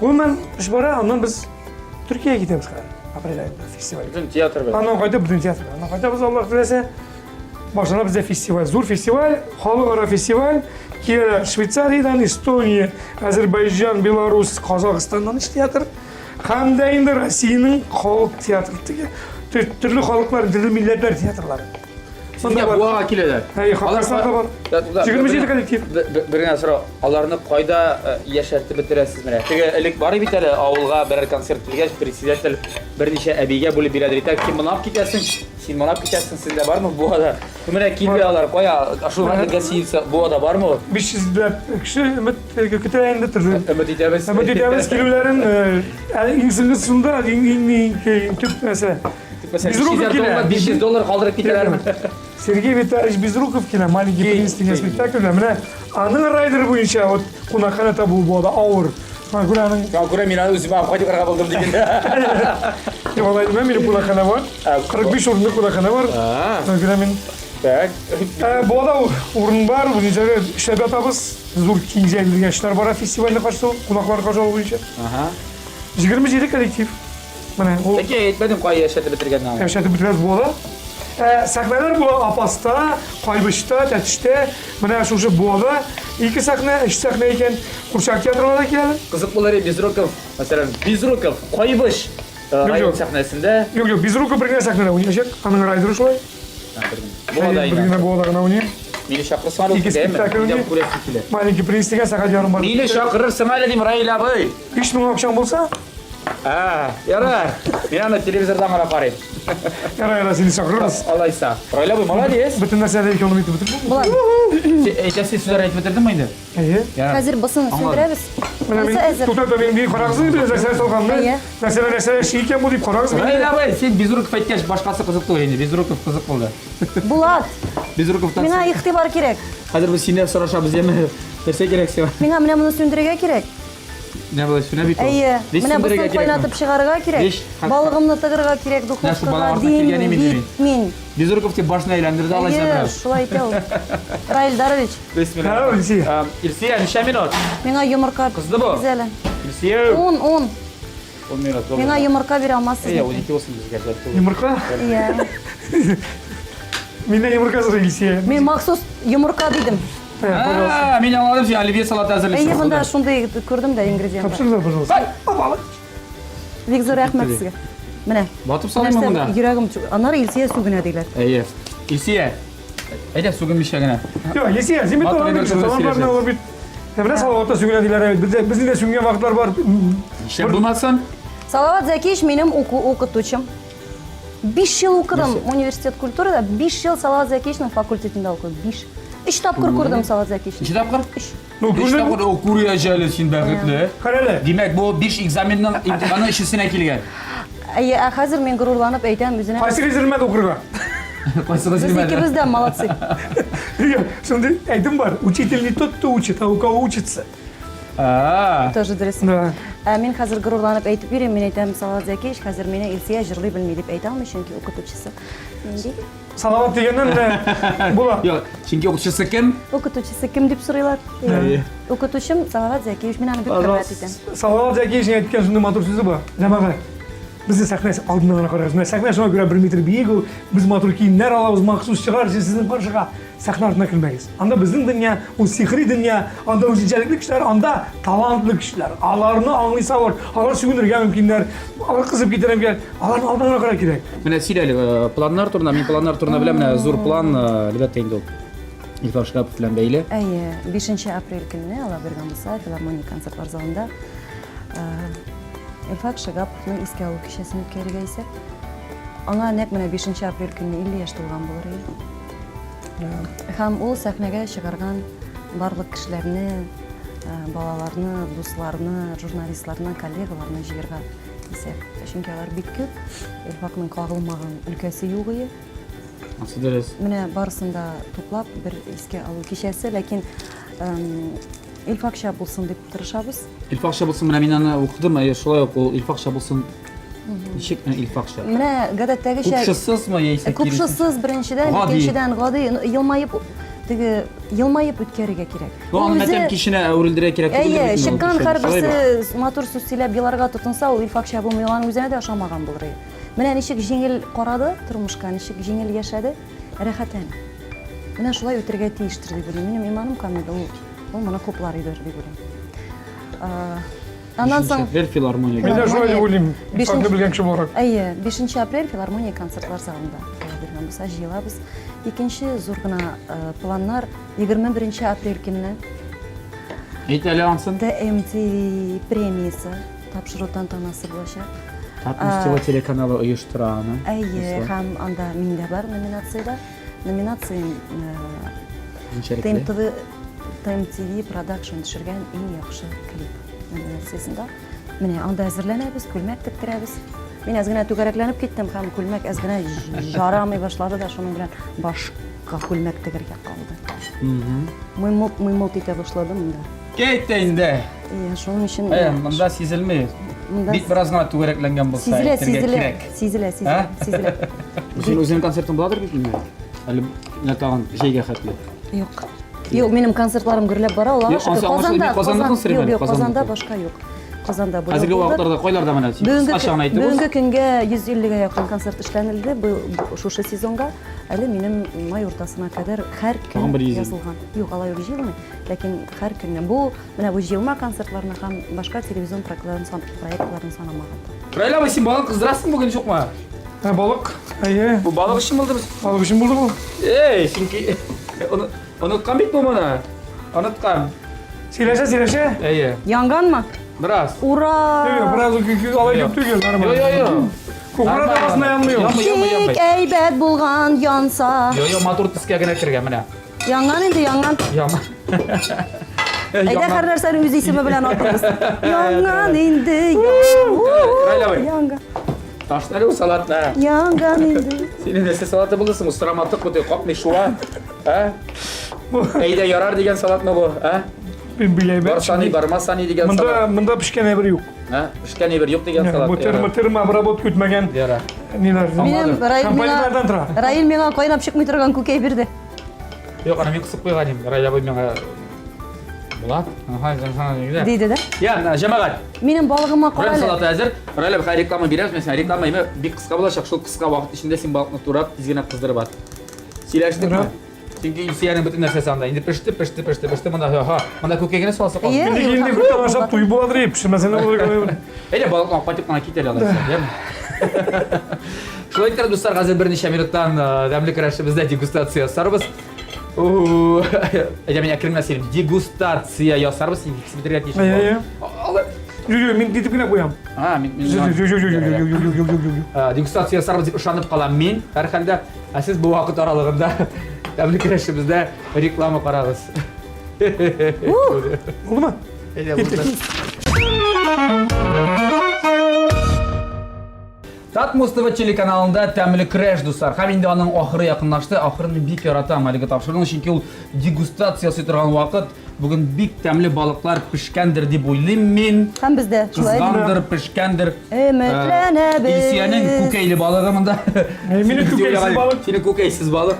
Гомумән, эш бара, аннан без Төркиягә китәбез хәзер, апрель аенда фестиваль. Бөтен театр белән. Аннан кайтып бөтен театр белән. Аннан кайтабыз, Аллаһ теләсә. Башлана бездә фестиваль, зур фестиваль, халыкара фестиваль. Киләләр Швейцариядән, Эстония, Азербайҗан, Беларусь, Казахстаннан өч театр. Һәм дә инде Россиянең халык театры теге. Төрле халыклар, төрле милләтләр театрлары. Сезгә Буага киләләр. Әй, Хакасда бар. 27 коллектив. Бер генә сорау. Аларны кайда э, яшәртеп бетерәсез менә? Теге элек бар бит әле авылга берәр концерт килгәч, председатель берничә әбигә бүлеп бирәдер. Итәк, син монап китәсең, син монап китәсең, сездә бармы Буада? Менә килде алар, кая, шул хәтле гостиница Буада бармы ул? 500 ләп кеше өмет э, көтә инде төрле. Өмет итәбез. Өмет итәбез килүләрен. Э, иң соңгы шунда, иң иң төп нәрсә. Безруков килә. 500 доллар калдырып китәләрме? Сергей Витальевич Безруков килә, Маленький принц дигән спектакльдә. Менә аның райдеры буенча вот кунакханә табу була авыр. Шуңа күрә аның Шуңа күрә мин аны үземә алып кайтырга булдым диген. Юк, алай димәм, минем кунакханә бар. 45 урынлы кунакханә бар. Шуңа күрә мин Так. Буада урын бар, үзенчә эшләп ятабыз. Зур киң җәелгән эшләр бара фестивальне каршы, кунаклар каршы алу буенча. Ага. 27 коллектив. Менә ул. Ләкин әйтмәдем кая яшәтеп бетергәнне аны. Яшәтеп бетерәбез буада. Ә, сәхнәләр була Апаста, Кайбычта, Тәтештә, менә шушы Буада ике сәхнә, өч сәхнә икән. Курчак театрына да киләләр. Кызык булыр иде Безруков, мәсәлән, Безруков, Кайбыч район сәхнәсендә. Юк, юк, Безруков бер генә сәхнәдә уйнаячак, аның райдеры шулай. Буада Бер генә Буада гына уйный. Мине чакырсың әле, Ике спектакль уйный. Күрәсем килә. Маленький принц дигән сәгать ярым бар. Мине чакырырсың әле дим, Раил абый. 5000 акчаң булса? А, ярар. Мин аны телевизордан гына карыйм. Ярар, ярар, сине чакырырбыз. Алайса. Раил абый, молодец. Бөтен нәрсәне экономить итеп бетердем. Болай. Әйтәсе сүзләр әйтеп бетердеңме инде? Әйе. Хәзер бысын сүндерәбез. Менә мин туктап та мин карагыз инде, нәрсә салганны. Нәрсә нәрсә эшли икән бу дип карагыз. Раил абый, син Безруков әйткәч, башкасы кызык түгел инде. Безруков кызык булды. Булат. Безруковтан. Миңа игътибар кирәк. Хәзер без синнән сорашабыз, яме. Нәрсә кирәк сиңа? Миңа менә моны сүндерергә кирәк. Менә болай сүнә бит ул. Әйе. Менә бусын кайнатып чыгарырга кирәк. Балыгымны тыгырга кирәк духовкага. Дим бит мин. Безруков дип башны әйләндерде алайса бераз. Әйе, шулай итә ул. Раил Дарович. Бисмилла. Илсия. Илсия, ничә минут? Миңа йомырка. Кызды бу. Әле. Илсия. 10, 10. 10 минут. Миңа йомырка бирә алмассыз. Әйе, 12 булсын безгә. Йомырка? Иә. Миннән йомырка сорый Илсия. Мин махсус йомырка дидем. А, мин аңладым, син оливье салаты әзерлисең. Әйе, монда шундый күрдем дә ингредиентлар. Тапшырыгыз, пожалуйста. Опа. Бик зур рәхмәт сезгә. Менә. Батып салыйммы монда? Йөрәгем, аннары Илсия сүгенә диләр. Әйе. Илсия, әйдә сүгенмичә генә. Юк, Илсия, син бит алар бит, саламнарны алар бит. Менә Салаватта сүгенә диләр. Бездә безнең дә сүгенгән вакытлар бар. Нишләп булмасын? Салават Зәкиевич минем укытучым. 5 ел укыдым университет культурада, 5 ел Салават Зәкиевичның факультетында укыдым. 5. Өч тапкыр күрдем Салават Зәкиевичны. Ничә тапкыр? Өч. Ну, Өч тапкыр о, күрәҗәле син бәхетле. Карале. Димәк, бу 5 экзаменның имтиханы өчесенә килгән. Әйе, ә хәзер мин горурланып әйтәм үзенә. Кайсыгыз йөрмәде укырга? Кайсыгыз Без йөрмәде? икебез дә молодцы. Юк, шундый әйтем бар. Учитель не тот, кто учит, а у кого учится. А. Тоже дөрес. Да. Ә мин хәзер горурланып әйтеп йөрим, мин әйтәм, Салават Зәкиевич, хәзер мине Илсөя җырлый белми дип әйтә алмый, чөнки укытучысы нинди? Салават дигәннән менә була. Юк, чөнки укытучысы кем? Укытучысы кем дип сорыйлар. Әйе. Укытучым Салават Зәкиевич, мин аны бик хөрмәт итәм. Салават Зәкиевичнең әйткән шундый матур сүзе бар. Җәмәгать, безне сәхнә алдыннан гына карагыз. Менә сәхнә шуңа күрә бер метр биек ул. Без матур киемнәр алабыз, махсус чыгар өчен сезнең каршыга. Сәхнә артына кермәгез. Анда безнең дөнья, ул сихри дөнья, анда үзенчәлекле кешеләр, анда талантлы кешеләр. Аларны аңлыйсы авыр, алар сүгенергә мөмкиннәр, алар кызып китәргә мөмкин. Аларны алдан гына карарга кирәк. Менә сөйлә әле, э, планнар турында, мин планнар турында беләм, менә зур план, э, әлбәттә инде ул Илфар Шиһапов белән бәйле. Әйе, 5 апрель көнне Алла биргән булса, филармония концертлар залында э, Илфак Шигаповның искә алу кичәсен үткәрергә исәп. Аңа нәкъ менә 5 апрель көнне 50 яшь тулган булыр иде. Һәм ул сәхнәгә чыгарган барлык кешеләрне, Балаларны, дусларны, журналистларны, коллегаларны җыярга исәп. Чөнки алар бик күп. Илфакның кагылмаган өлкәсе юк ие. Ансы дөрес. Менә барысын да туплап бер искә алу кичәсе, ләкин Илфакча булсын дип тырышабыз. Илфакча булсын, менә мин аны укыдым, әйе, шулай ук ул Илфакча булсын. Ничек менә Илфакча? Менә гадәттәгечә Купшысызмы яисә Купшысыз беренчедән, икенчедән гади, елмаеп теге елмаеп үткәрергә кирәк. Ну, аны мәтәм киченә әверелдерә кирәк түгел. Әйе, чыккан һәрберсе матур сүз сөйләп еларга тотынса, ул Илфакча булмый, аның үзенә дә ошамаган булыр иде. Менә ничек җиңел карады тормышка, ничек җиңел яшәде, рәхәтләнеп. Менә шулай үтергә тиештер дип уйлыйм. Минем иманым камил, ул, ул моны хуплар иде дип уйлыйм. Аннан соң Апрель филармония. Мин дә шулай дип уйлыйм. Факты белгән кеше буларак. Әйе, 5 апрель филармония концертлар залында. Алла биргән булса, җыелабыз. Икенче зур гына планнар 21 апрель көнне. Әйт әле ансын. ТМТ премиясе тапшыру тантанасы булачак. Татмуз телеканалы оештыра аны. Әйе, һәм анда мин дә бар номинациядә. Номинациям ТМТВ ТМТВ продакшн төшергән иң яхшы клип номинациясендә. Менә анда әзерләнәбез, күлмәк тектерәбез. Мин әз генә түгәрәкләнеп киттем һәм күлмәк әз генә жарамый башлады да, шуның белән башка күлмәк тегергә калды. Мыймылт, мыймылт итә башладым монда. Кәйтә инде. Иә, шуның өчен. Ә, монда сизелми. Бит бераз гына түгәрәкләнгән булса, сизелә, сизелә, сизелә, сизелә, сизелә. Син үзеңнең концертың буладыр бит инде? Әле менә тагын җәйгә хәтле. Юк. Юк, минем концертларым гөрләп бара, Аллага шөкер. Казанда, Казанда, юк, юк, Казанда башка юк. Казанда бу. Хәзерге вакытларда кайларда менә? Кыскача гына әйтегез. Бүгенге көнгә 150-гә якын концерт эшләнелде бу шушы сезонга. Әле минем май уртасына кадәр һәр көн язылган. Юк, алай ук җыелмый, ләкин һәр көнне. Бу менә бу җыелма концертларны һәм башка телевизион проектларын санамаганда. Раил абый, син балык кыздырасың бүген, юкмы? Ә, балык, әйе. Бу балык өчен булды без. Балык өчен булды бу. Эй, чөнки оныткан бит бу моны. Оныткан. Сөйләшә, сөйләшә. Әйе. Янганмы? Бераз. Ура! Юк, бераз алай күп түгел, нормально. Йо, йо, йо. Кукура табасына янмый ул. Бик әйбәт булган янса. Йо, йо, матур төскә генә кергән менә. Янган инде, янган. Янган. Әйдә һәр нәрсәне үз исеме белән атыйбыз. Янган инде. Янган. Ташла әле ул салатны. Янган инде. Синең нәрсә салаты булды соң? Сыраматык бу капмый шуа. Ә? Әйдә ярар дигән салатмы бу, ә? Мин беләм. Барса ни, бармаса ни дигән салат. Монда монда пешкән әйбер юк. Ә? Пешкән әйбер юк дигән салат. Бу термо термо обработка үтмәгән. Ярар. Ниләр? Минем Раил миңа Раил миңа кайнап чыкмый торган күкәй бирде. Юк, аны мин кысып куйган идем. Раил абый миңа Булат, ага, ага, Диде дә. Я, җәмәгать. Минем балыгыма кара әле. Салаты әзер. Раил абый, хәзер реклама бирәбез. Мен сиңа реклама име бик кыска булачак. Шул кыска вакыт эчендә син балыкны турап, тиз генә кыздырып ат. Сөйләштекме? Чөнки Илсөянең бөтен нәрсәсе анда. Инде пеште, пеште, пеште, пеште. Монда, ха, монда күкәй генә саласы калды. Инде инде күптән ашап туй буладыр, и, пешермәсәң дә булыр. Әйдә, балыкны алып кайтып кына кит әле алайса, яме? Шулай итеп, дуслар, хәзер берничә минуттан тәмле көрәшебездә дегустация ясарбыз. Әйдә, мин әкрен генә сөйлим. Дегустация ясарбыз, син кисеп бетерергә тиеш. Әйе, әйе. Юк, юк, мин китеп кенә куям. А, мин Юк, юк, юк, юк, юк, юк, юк, юк, юк. Дегустация ясарбыз дип ышанып калам мин, һәрхәлдә. Ә сез бу вакыт аралыгында тәмле көрәшебездә реклама карагыз. Булдымы? Әйдә, булды. Татмус ТВ телеканалында тәмле көрәш, дуслар. Һәм инде аның ахыры якынлашты. Ахырын мин бик яратам әлеге тапшыруның, чөнки ул дегустация ясый торган вакыт. Бүген бик тәмле балыклар пешкәндер дип уйлыйм мин. Һәм бездә шулай. Кызгандыр, пешкәндер. Өметләнәбез. Илсөянең күкәйле балыгы монда. Минем күкәйсез балык. Синең күкәйсез балык.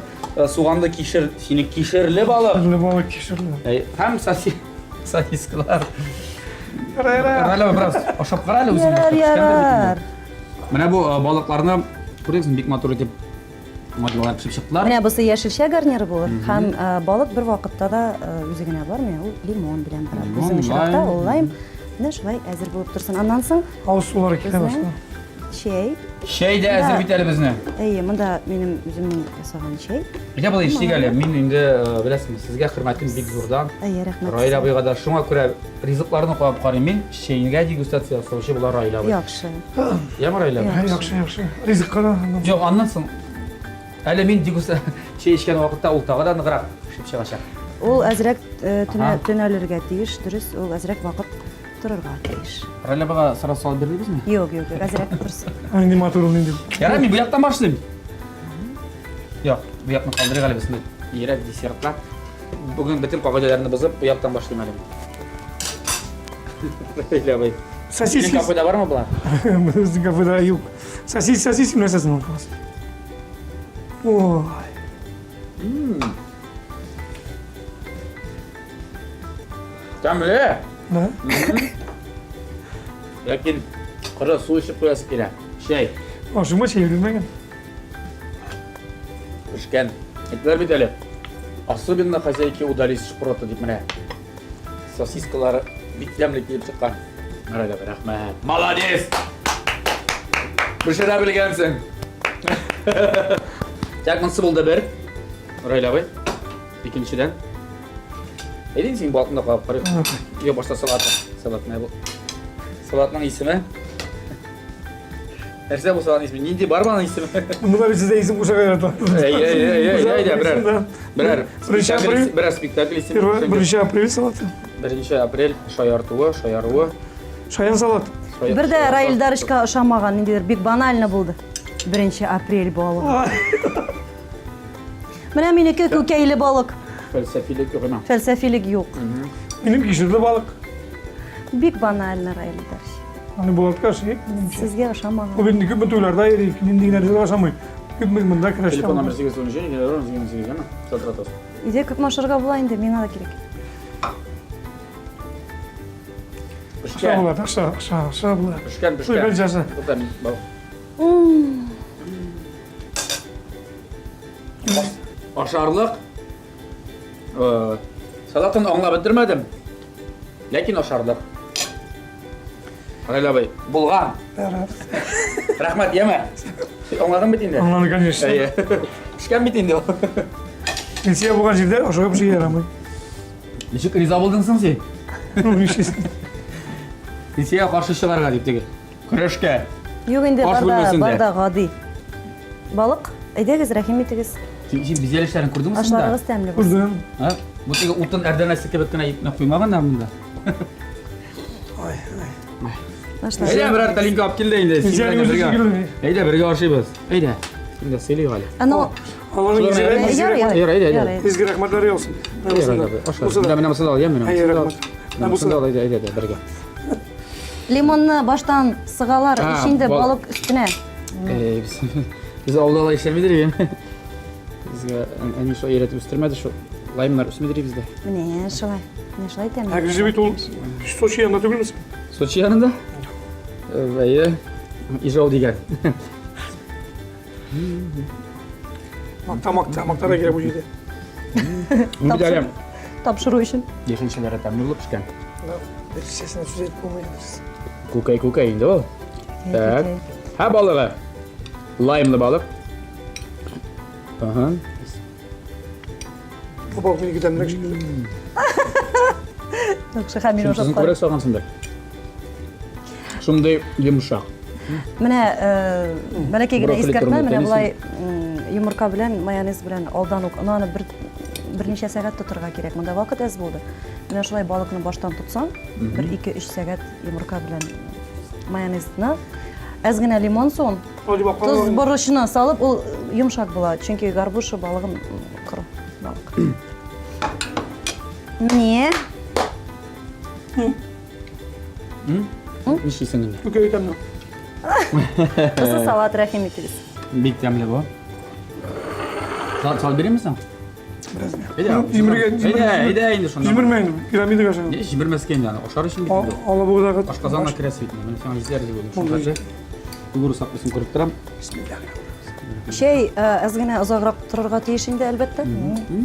Суганлы кишер, синең кишерле балык. Кишерле балык, кишерле. Һәм сосискалар. Ярар, ярар. Ярар, бераз ашап кара әле үзең. Ярар, ярар. Менә бу балыкларны күрәсең, бик матур итеп майлар пешеп чыктылар. Менә бусы яшелчә гарниры булыр. Һәм балык бер вакытта да үзе генә бармый, ул лимон белән бара. Безнең очракта ул лайм. Менә шулай әзер булып торсын. Аннан соң авыз сулары килә башлады. Чәй. Чәй дә әзер бит әле безнең. Әйе, монда минем үземнең ясаган чәй. Әйдә болай эшлик әле. Мин инде беләсезме, сезгә хөрмәтем бик зурдан. Әйе, рәхмәт. Раил абыйга да шуңа күрә ризыкларны карап карыйм мин. Чәйгә дегустация ясаучы була Раил абый. Яхшы. Яме Раил абый? Яхшы, яхшы. Ризыкка да. Юк, аннан соң әле мин дегустация чәй эчкән вакытта ул тагы да ныграк пешеп чыгачак. Ул әзрәк. Төнәлергә тиеш, дөрес, ул әзрәк вакыт торырга тиеш. Раля бага сразу салып бирдегезме? Юк, юк, юк, әзрәк торсын. Нинди матур ул нинди. Ярар, мин бу яктан башлыйм. Юк, бу якны калдырыйк әле без. Бигрәк десертлар. Бүген бөтен кагыйдәләрне бозып, бу яктан башлыйм әле. Раля абый. Сосиски. Синең кафеда бармы болар? Безнең кафеда юк. Сосис, сосиски нәрсәсен ул класс. Ой. Тәмле. Да? Ләкин коры су эчеп куясы килә. Чәй. Ашыма чәй бирмәгән. Пешкән. Әйттеләр бит әле. Особенно хозяйки удались шпроты дип менә. Сосискалары бик тәмле килеп чыккан. Рәхмәт, рәхмәт. Молодец! Пешерә белгәнсең. Так, монысы булды бер. Раил абый. Икенчедән. Әйдә син балконда калып карыйк. Юк, башта салат. Салат менә бу. Салатның исеме. Нәрсә бу салатның исеме? Нинди бар аның исеме? Монда бит сездә исем кушарга ярата. Әй, әй, әй, әй, әйдә, берәр. Берәр. Беренче апрель. Берәр спектакль исеме. Беренче апрель салаты. Беренче апрель шаяртуы, шаяруы. Шаян салат. Бер дә Раил Дарышка ошамаган, ниндидер бик банально булды. Беренче апрель балыгы. Менә минеке күкәйле балык. Фәлсәфилек юк ина. Фәлсәфилек юк. Минем кишерле балык. Бик банально, Раил Дарыш. Аны Булатка ошый. Сезгә ошамаган. Ул бит күпме туйларда йөри, нинди генә ризык ашамый. Күпме монда көрәштә. Телефон номер 817 218, әме? Шалтыратасыз. Өйдә күпме ашарга була инде, миңа да кирәк. Аша Булат, аша, аша, аша Булат. Пешкән, пешкән. Туйганчы аша. Тукта, мин балык. Ашарлык. Э, салатын аңлап бетермәдем. Ләкин ашарлык. Раил абый, булган. Рәхмәт, яме. Аңладың бит инде. Аңладым, конечно. Әйе. Пешкән бит инде ул. Илсөя булган җирдә ашыгып эшегә ярамый. Ничек риза булдың соң син? Ну, нишлисең? Илсөягә каршы чыгарга дип теге. Көрәшкә. Юк инде, Аш бар да, бүлмәсендә. бар да гади. Балык, әйдәгез, рәхим итегез. Син, син бизәлешләрен күрдеңме син дә? Ашларыгыз тәмле булсын. Күрдем. А? Бу теге утын әрдәнәсе кебек кенә итне куймаганнар монда. Ай, ай. Ашлар. Әйдә, берәр тәлинкә алып кил дә инде. Син Илсөянең белән үзе бергә. шикелле. Әйдә, бергә ашыйбыз. Әйдә. Син дә сыйлыйк әле. Аны Алланың изге Ярый, изге ярый. Ярый, әйдә, әйдә. Ярый. изге рәхмәтләре яусын. Менә Әйдә, бусын да. әйдә, аша. Бусы да. Менә менә бусы да ал, я менә. Әйе, бусы да ал. рәхмәт. Менә Менә бусын бусы да ал, да. әйдә, әйдә, әйдә, бергә. Лимонны баштан сыгалар, А, инде бал- балык өстенә. Әй, без без авылда алай эшләмидер идем. Безгә әни шулай өйрәтеп үстермәде, шул лаймнар үсмидер бездә. Менә шулай. Менә шулай тәмле. Әгерҗе бит ул Сочи янында түгелме? Сочи янында? Әйе, Ижау дигән. Макта, макта, мактарга кирәк бу җирдә. Бу бит әле Тапшыру өчен. яшелчәләре тәмле булып пешкән. Берсесенә сүз әйтеп булмый. Күкәй күкәй инде ул. Так. Һә балыгы. Лаймлы балык. Ага. Бу балык минеке тәмлерәк шикелле. Яхшы, һәм мин Син ашап күбрәк салгансыңдыр. Шундый йомшак. Менә э, бәләкәй генә Брокколи искәртмә, турында менә әйтәмесең? болай йомырка белән, майонез белән алдан ук аны бер берничә сәгать тотырга кирәк. Монда вакыт әз булды. Менә шулай балыкны баштан тотсаң, бер 2-3 сәгать йомырка белән майонезны, әз генә лимон суын, тоз борычны салып, ул йомшак була. Чөнки горбуша балыгын коры балык. Менә. Нишлисең инде? Күкәй тәмле. Бусы салат, рәхим итегез. Бик тәмле бу. Салат салып бирәме соң? Бераз генә. Әйдә, Җимергә, әйдә, әйдә инде шунда. Җимермә инде, пирамидага ашаган. Не, җимермәскә инде аны. Ашар өчен бит инде. Алабугадагы Ашказанына керәсе бит инде. Менә сиңа җитәр дип уйлыйм. Шулкадәр. Угры саклыйсың күреп торам. Чәй әз генә озаграк торырга тиеш инде, әлбәттә.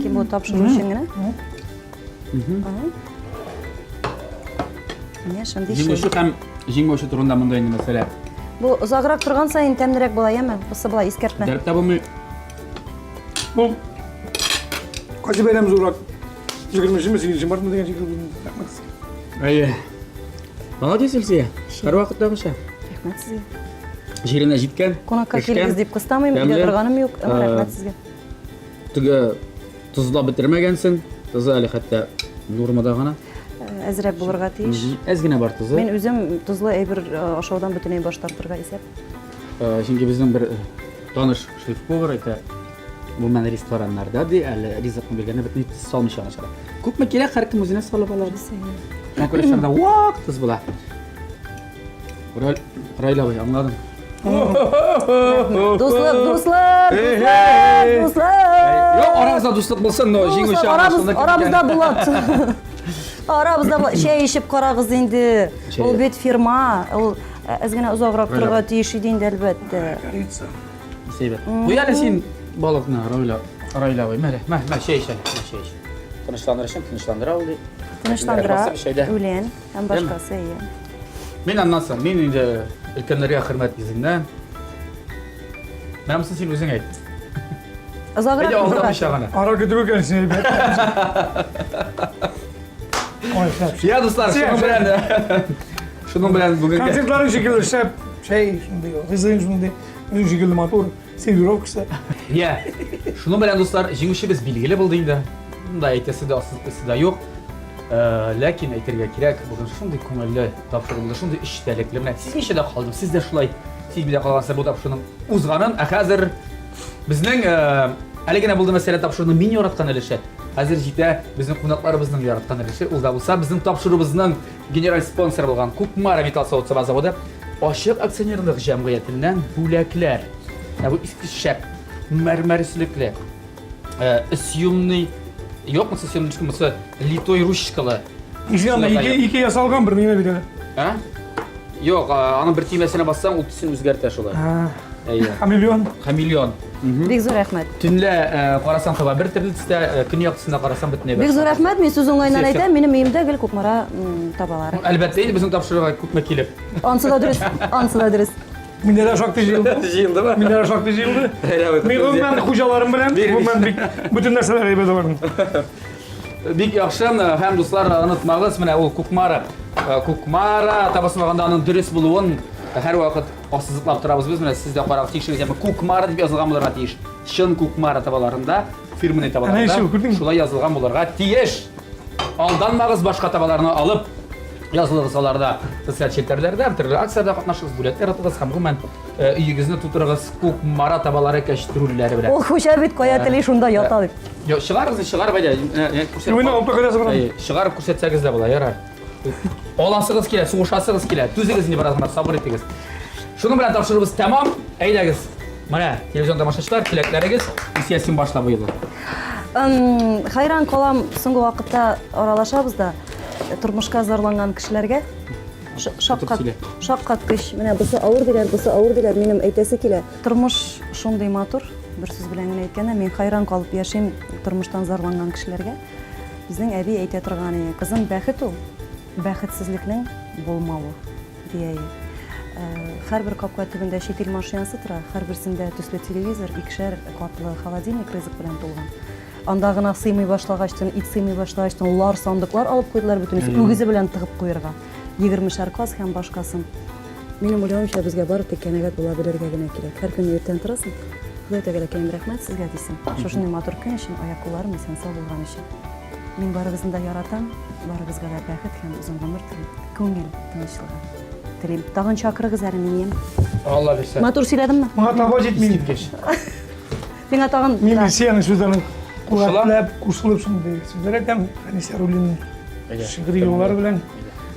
Ким бу тапшыру өчен генә. Менә шундый чәй. Җиңүче һәм җиңмәүче турында монда инде мәсьәлә. Бу озаграк торган саен тәмлерәк була, яме? Бусы була искәртмә. Дәрт тә булмый. Бу кайсы бәйрәм зуррак? 20-нчеме, 8 мартмы дигән шикелле. Рәхмәт сезгә. Әйе. Молодец, Илсөя. Һәрвакыттагыча. Рәхмәт сезгә. Җиренә җиткән. Кунакка пешкән, килегез дип кыстамыйм, өйдә тәмле. торганым юк. Рәхмәт сезгә. Теге тозлап бетермәгәнсең. Тозы әле хәтта. Нормада гына. Э, әзрәк булырга тиеш. Әз генә бар тозы. Мин үзем тозлы әйбер э, ашаудан бөтенләй баш тартырга исәп. Э, чөнки безнең бер таныш шеф-повар әйтә, бу мен рестораннарда ди, әле ризыкны биргәндә бөтенләй тоз салмыйча гына чыгара. Күпме кирәк, һәркем үзенә салып ала. Шуңа күрә шунда вак тоз була. Раил абый, аңладым. Дуслык, дуслык, дуслык, дуслык. Юк, арабызда дуслык булсын, но җиңүче арабызда, арабызда була. Арабызда була. Чәй эчеп карагыз инде. Ул бит фирма, ул әз генә озаграк торырга тиеш иде инде, әлбәттә. Корица. Сәйбәт. Куй әле син балыкны, Раил Раил абый. Мә, мә, мә, чәй эч әле, мә, чәй эч. Тынычландыр өчен тынычландыра ул ди. Тынычландыра. Үлән һәм башкасы, әйе. Мин аннан соң, мин инде өлкәннәргә хөрмәт йөзеннән. Менә монысын син үзең әйт. Озаграк Әйдә, алдамыйча гына. Аракы түгел икән син әйбәт. Ой, шәп. Я, дуслар, шуның белән шуның белән бүгенге Концертларың шикелле шәп, чәй шундый, ризыгың шундый, үзең шикелле матур, сервировкасы. Я. Шуның белән, дуслар, җиңүчебез билгеле булды инде. Монда әйтәсе дә, ассызыклыйсы да юк. Э, ләкин әйтергә кирәк, бүген шундый күңелле тапшыру булды, шундый эчтәлекле. Менә сизмичә дә калдым, сез дә шулай сизми дә калгансыз бу тапшыруның узганын. Ә хәзер безнең э, әле генә булды мәсьәлә тапшыруның мин яраткан өлеше. Хәзер җитә безнең кунакларыбызның яраткан өлеше. Ул да булса безнең тапшыруыбызның генераль спонсоры булган Кукмара металл савыт-саба заводы ачык акционерлык җәмгыятеннән бүләкләр. Ә бу иске шәп, мәрмәр өслекле, Э, съемный юк монысы съемный ручка монысы литой ручкалы Ишек ике ике ясалган бер нигә бит әле. А? Юк, аның бер төймәсенә бассаң, ул төсен үзгәртә шулай. Әйе. Хамелеон. Хамелеон. Бик зур рәхмәт. Төнлә э, карасаң таба бер төрле төстә, э, көн яктысында карасаң бөтенләй Бик зур рәхмәт, мин сүз уңаеннан әйтәм, минем өемдә гел Кукмара табалары. Әлбәттә, инде безнең тапшыруга күпме килеп. Ансы да дөрес, ансы да дөрес. Миндә дә шактый җыелды. Җыелдымы? Миндә дә шактый җыелды. Мин гомумән хуҗаларым белән, гомумән бик бөтен нәрсәләр әйбәт аларның. Бик яхшы, һәм дуслар, онытмагыз, менә ул Кукмара. Э, Кукмара табасын алганда аның дөрес булуын һәрвакыт ассызыклап торабыз без. Менә сез дә карагыз, тикшерегез, яме Кукмара дип язылган булырга тиеш. Чын Кукмара табаларында, фирменный табаларында шулай язылган булырга тиеш. Алданмагыз башка табаларны алып, язылыгыз аларда социаль челтәрләрдә, төрле акцияләрдә катнашыгыз, бүләкләр отыгыз һәм гомумән э, өегезне тутырыгыз Кукмара табалары кәчтрүлләре белән. Ул хуҗа бит кая тели шунда ята дип. Юк, чыгарыгыз, чыгарып әйдә. Э, э, Уйна, алып кайтасың бераз. Чыгарып күрсәтсәгез дә була, ярар. Аласыгыз килә, сугышасыгыз килә. Түзегез инде бераз гына, сабыр итегез. Шуның белән тапшыруыбыз тәмам. Әйдәгез. Менә, телевизион тамашачылар, теләкләрегез. Исия, син башла бу юлы. Хайран калам, соңгы вакытта аралашабыз да, тормышка зарланган кешеләргә шаккат, шаккаткыч. Менә бусы авыр диләр, бусы авыр диләр, минем әйтәсе килә. Тормыш шундый матур, бер сүз белән генә әйткәндә, мин хайран калып яшим тормыштан зарланган кешеләргә. Безнең әби әйтә торган иде, кызым, бәхет ул, бәхетсезлекнең булмавы, дия иде. Һәрбер капка төбендә чит ил машинасы тора, һәрберсендә төсле телевизор, икешәр катлы холодильник ризык белән тулган. Анда гына сыймый башлагачтын, ит сыймый башлагачтын, лар, сандыклар алып куйдылар бөтенесе, үгезе белән тыгып куерга. Егермешәр каз һәм башкасын. Минем уйлавымча, безгә бары тик кәнәгать була белергә генә кирәк. Һәр көнне иртән торасың, Ходай Тәгаләкәем, рәхмәт сезгә, дисең. Шушындый матур көн өчен, аяк-кулларым исән-сау булган өчен. Мин барыгызны да яратам, барыгызга да бәхет һәм озын гомер телим, күңел тынычлыгы телим. Тагын чакырыгыз әле мине, яме? Алла бирсә. Матур сөйләдемме? Моңа таба җитми. Искиткеч. Миңа тагын Мин Илсиянең сүзләрен куәтләп, кушылып шундый сүзләр әйтәм. Фәнис Яруллинның шигъри юллары белән.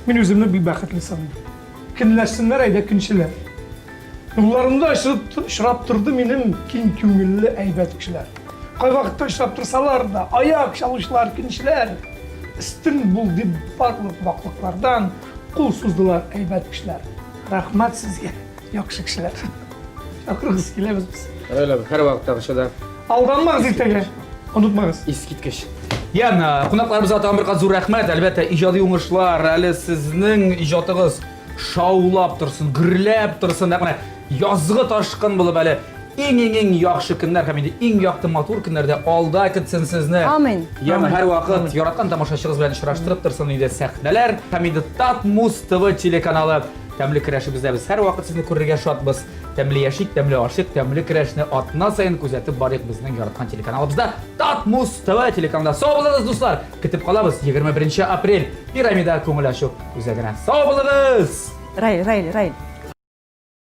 Мин үземне бик бәхетле саныйм. Көнләшсеннәр әйдә көнчеләр. Юлларымда очрап торды минем киң күңелле әйбәт кешеләр. Кайвакытта очрап торсалар да, аяк чалучылар, көнчеләр, өстен бул дип барлык ваклыклардан кул суздылар әйбәт кешеләр. Рәхмәт сезгә. Яхшы кешеләр. Чакырыгыз, киләбез без. Рәйлә, һәрвакыттагыча да. Алданмагыз иртәгә. Онытмагыз. Искиткеч. Яна, кунакларыбызга тагын бер кат зур рәхмәт. Әлбәттә, иҗади уңышлар, әле сезнең иҗатыгыз шаулап торсын, гөрләп торсын. Нәкъ менә язгы ташкын булып әле иң-иң-иң яхшы көннәр һәм инде иң якты матур көннәр дә алда көтсен сезне. Амин. Яна һәрвакыт яраткан тамашачыгыз белән очраштырып торсын инде сәхнәләр һәм инде Татмуз ТВ телеканалы. Тәмле көрәшебездә без һәрвакыт сезне күрергә шатбыз. Тәмле яшик, тәмле ашыйк, тәмле көрәшне атна саен күзәтеп барыйк безнең яраткан телеканалыбызда Татмус ТВ телеканалында. Сау булыгыз, дуслар! Көтеп калабыз 21 апрель Пирамида күңел ачу үзәгенә. Сау булыгыз! Раил, Раил, Раил.